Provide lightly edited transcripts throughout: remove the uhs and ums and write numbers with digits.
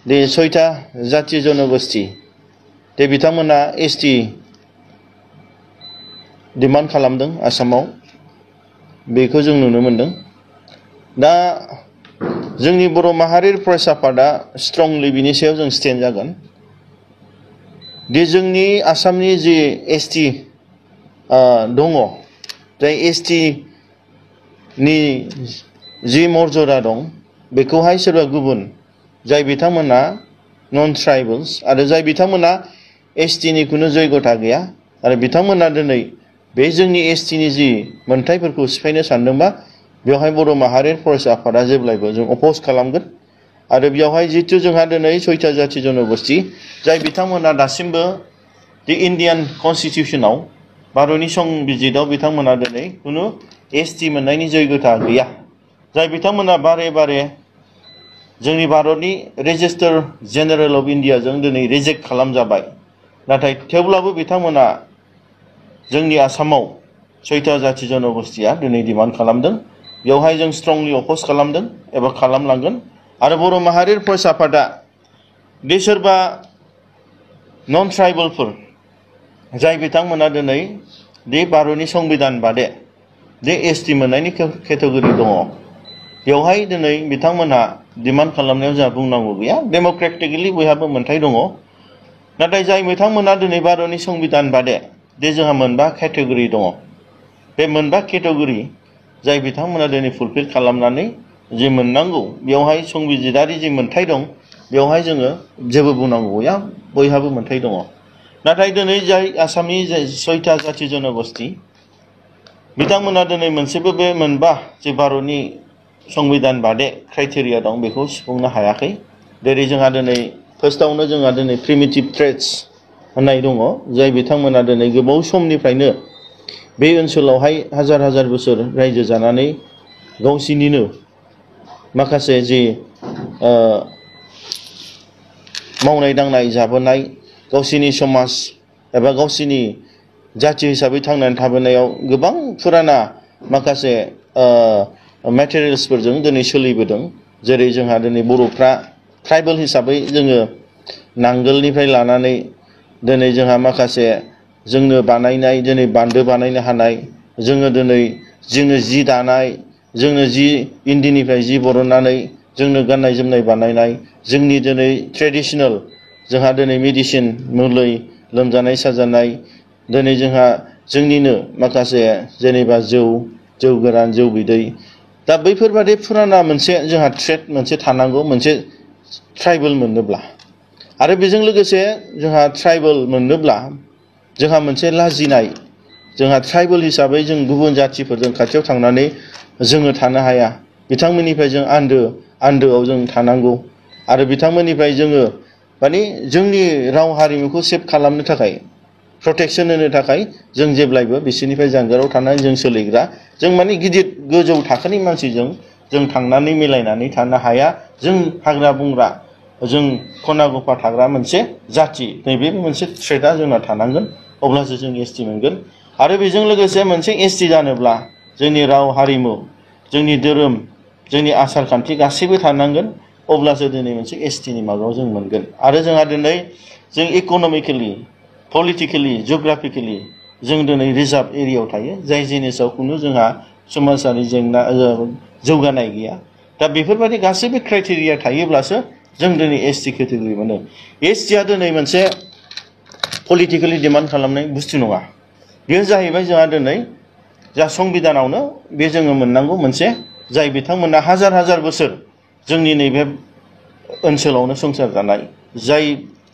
दे सयथा जाति जनगोष्ठी दे बिथांमोना एसटी डिमान्ड खालामदों आसामाव बेखौ जों नुनो मोनदों। दा जोंनि बर' माहारि फरायसा आफादा स्ट्रंलि बिनि सायाव जों स्टेन्ड जागोन दि जोंनि आसामनि जि एसटी दङ जाय एसटी नि जि मर्यादा दं बेखौहाय सोरबा गुबुन जाय बिथांमोना नन ट्राइबल्स आरो जाय बिथांमोना एसटी नि खुनु जयगथा गैया आरो बिथांमोना दिनै बे जोंनि एसटी नि जि मोनथायफोरखौ सिफायनो सानदोंबा बेवहाय बर' माहारि फरायसा आफादा जेब्लायबो जों अपोज खालामगोन आरो बेवहाय जितु जोंहा दिनै सयथा जाति जनगोष्ठी जाय बिथांमोना दासिमबो दि इन्डियान कन्स्टिटिउशनाव भारतनि संबिजिताव बिथांमोना दिनै खुनु एसटी मोननायनि जयगथा गैया जाय बिथांमोना बारे बारे जोंनि भारतनि रेजिस्टार जेनेरेल अफ इन्डिया जों दिनै रिजेक्ट खालामजाबाय नाथाय थेवब्लाबो बिथांमोना जोंनि आसामाव सयथा जाति जनगोष्ठीया दिनै डिमान्ड खालामदों बेवहाय जों स्ट्रंलि अपोज खालामदों एबा खालामलांगोन आरो बर' माहारि फरायसा आफादा दि सोरबा नन ट्राइबेलफोर जाय बिथांमोना दिनै दि भारतनि संबिधान बादे दि एसटी मोननायनि केटेगरि दङ बेवहाय दिनै बिथांमोनहा डिमान्ड खालामनायाव जोंहा बुंनांगौ गैया डेम'क्रेटिकलि बयहाबो मोनथाय दङ नाथाय जाय बिथांमोना दिनै भारतनि संबिधान बादे दि जोंहा मोनबा केटेगरि दङ बे मोनबा केटेगरि जाय बिथांमोना दिनै फुलफिल खालामनानै जि मोननांगौ बेवहाय संबिजितारि जि मोनथाय दं बेवहाय जोङो जेबो बुंनांगौ गैया बयहाबो मोनथाय दङ नाथाय दिनै जाय आसामनि सयथा जाति जनगोष्ठी बिथांमोना दिनै मोनसेबो बे मोनबा जे भारतनि संबिधान बादे क्राइटेरिया दं बेखौ सुफुंनो हायाखै जेरै जोंहा दिनै फार्स्टआवनो जोंहा दिनै प्रिमिटिभ ट्रेड्स होननाय दङ जाय बिथांमोना दिनै गोबाव समनिफ्रायनो बे ओनसोलावहाय हाजार हाजार बोसोर रायजो जानानै गावसिनिनो माखासे जि मावनाय दांनाय जाबोनाय गावसिनि समाज एबा गावसिनि जाति हिसाबै थांनानै थाबोनायाव गोबां फुराना माखासे मेटेरियल्सफोरजों दिनै सोलिबोदों जेरै जोंहा दिनै बर'फ्रा ट्राइबेल हिसाबै जोङो नांगोलनिफ्राय लानानै दिनै जोंहा माखासे जोंनो बानायनाय दिनै बान्दो बानायनो हानाय जोङो दिनै जि दानाय जोंनो जि इन्दिनिफ्राय जि बरननानै जोंनो गाननाय जोमनाय बानायनाय जोंनि दिनै ट्रेडिशनेल जोंहा दिनै मेडिसिन मुलि लोमजानाय साजानाय दिनै जोंहा जोंनिनो माखासे जेनेबा जौ गोरान जौ बिदै दा बैफोरबादि फुराना मोनसे जोंहा ट्रेड मोनसे थानांगौ मोनसे ट्राइबेल मोननोब्ला आरो बेजों लोगोसे जोंहा ट्राइबेल मोननोब्ला जोंहा मोनसे लाजिनाय जोंहा ट्राइबेल हिसाबै जों गुबुन जातिफोरजों खाथियाव थांनानै जोङो थानो हाया बिथांमोननिफ्राय जों आन्दोआव जों थानांगौ आरो बिथांमोननिफ्राय जोङो माने जोंनि राव हारिमुखौ सेभ खालामनो थाखाय प्रटेक्शन होनो थाखाय जों जेब्लायबो बिसोरनिफ्राय जानगाराव थानानै जों सोलिग्रा जों माने गिदिर गोजौ थाखोनि मानसिजों जों थांनानै मिलायनानै थानो हाया जों हाग्रा बंग्रा जों खना गफा थाग्रा मोनसे जाति नैबे मोनसे ट्रेडआ जोंना थानांगोन अब्लासो जों एसटी मोनगोन आरो बेजों लोगोसे मोनसे एसटी जानोब्ला जोंनि राव हारिमु जोंनि धोरोम जोंनि आसार खान्थि गासैबो थानांगोन अब्लासो दिनै मोनसे एसटी नि माबायाव जों मोनगोन आरो जोंहा दिनै जों इक'नमिकेलि पलिटिकेलि जिअग्राफिकेलि जों दिनै रिजार्भ एरियायाव थायो जाय जिनिसाव खुनु जोंहा समाजारि जेंना जौगानाय गैया दा बेफोरबायदि गासैबो क्राइटेरिया थायोब्लासो जों दिनै एसटी केटेगरि मोनो एसटीआ दिनै मोनसे पलिटिकेलि डिमान्ड खालामनाय बुस्थु नङा बेयो जाहैबाय जोंहा दिनै जा संबिधानावनो बे जोङो मोननांगौ मोनसे जाय बिथांमोना हाजार हाजार बोसोर जोंनि नैबे ओनसोलावनो संसार जानाय जाय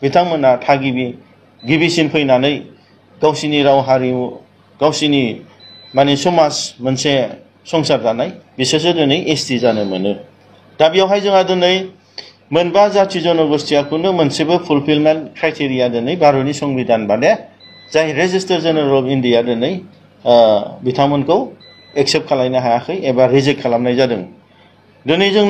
बिथांमोना थागिबि गिबिसिन फैनानै गावसिनि राव हारिमु गावसिनि माने समाज मोनसे संसार जानाय बिसोरसो दिनै एसटी जानो मोनो दा बेवहाय जोंहा दिनै मोनबा जाति जनगोष्ठीया खुनु मोनसेबो फुलफिलमेन्ट क्राइटेरिया दिनै भारतनि संबिधान बादे जाय रेजिस्टार जेनेरेल अफ इन्डिया दिनै बिथांमोनखौ एक्सेप्ट खालामनो हायाखै एबा रिजेक्ट खालामनाय जादों दिनै जों